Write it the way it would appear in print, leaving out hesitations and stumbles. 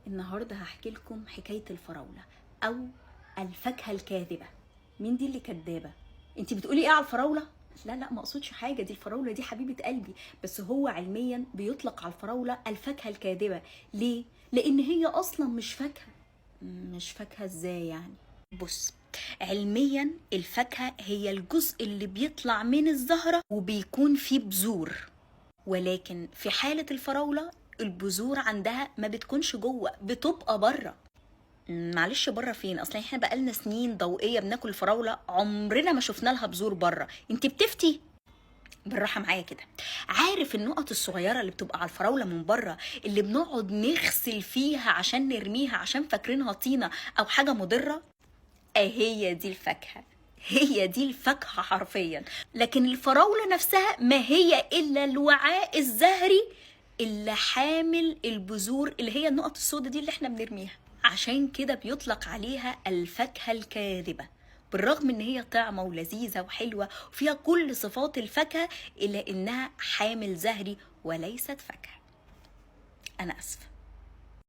النهارده هحكي لكم حكاية الفراوله او الفاكهة الكاذبة. مين دي اللي كدابه؟ انت بتقولي ايه على الفراوله؟ لا لا، ما اقصدش حاجه، دي الفراوله دي حبيبه قلبي، بس هو علميا بيطلق على الفراوله الفاكهة الكاذبة. ليه؟ لان هي اصلا مش فاكهة. مش فاكهة ازاي يعني؟ بص، علميا الفاكهة هي الجزء اللي بيطلع من الزهرة وبيكون فيه بذور، ولكن في حالة الفراولة البذور عندها ما بتكونش جوه، بتبقى بره. معلش، بره فين؟ اصلا احنا بقالنا سنين ضوئية بناكل الفراولة، عمرنا ما شفنا لها بذور بره. انت بتفتي؟ بالراحة معايا كده. عارف النقط الصغيرة اللي بتبقى على الفراولة من بره، اللي بنقعد نغسل فيها عشان نرميها عشان فاكرينها طينة او حاجة مضرة؟ اهي دي الفاكهة، هي دي الفاكهة حرفيا. لكن الفراولة نفسها ما هي إلا الوعاء الزهري اللي حامل البذور، اللي هي النقط السوداء دي اللي احنا بنرميها. عشان كده بيطلق عليها الفاكهة الكاذبة، بالرغم ان هي طعمة ولذيذة وحلوة وفيها كل صفات الفاكهة، إلا انها حامل زهري وليست فاكهة. أنا آسفة.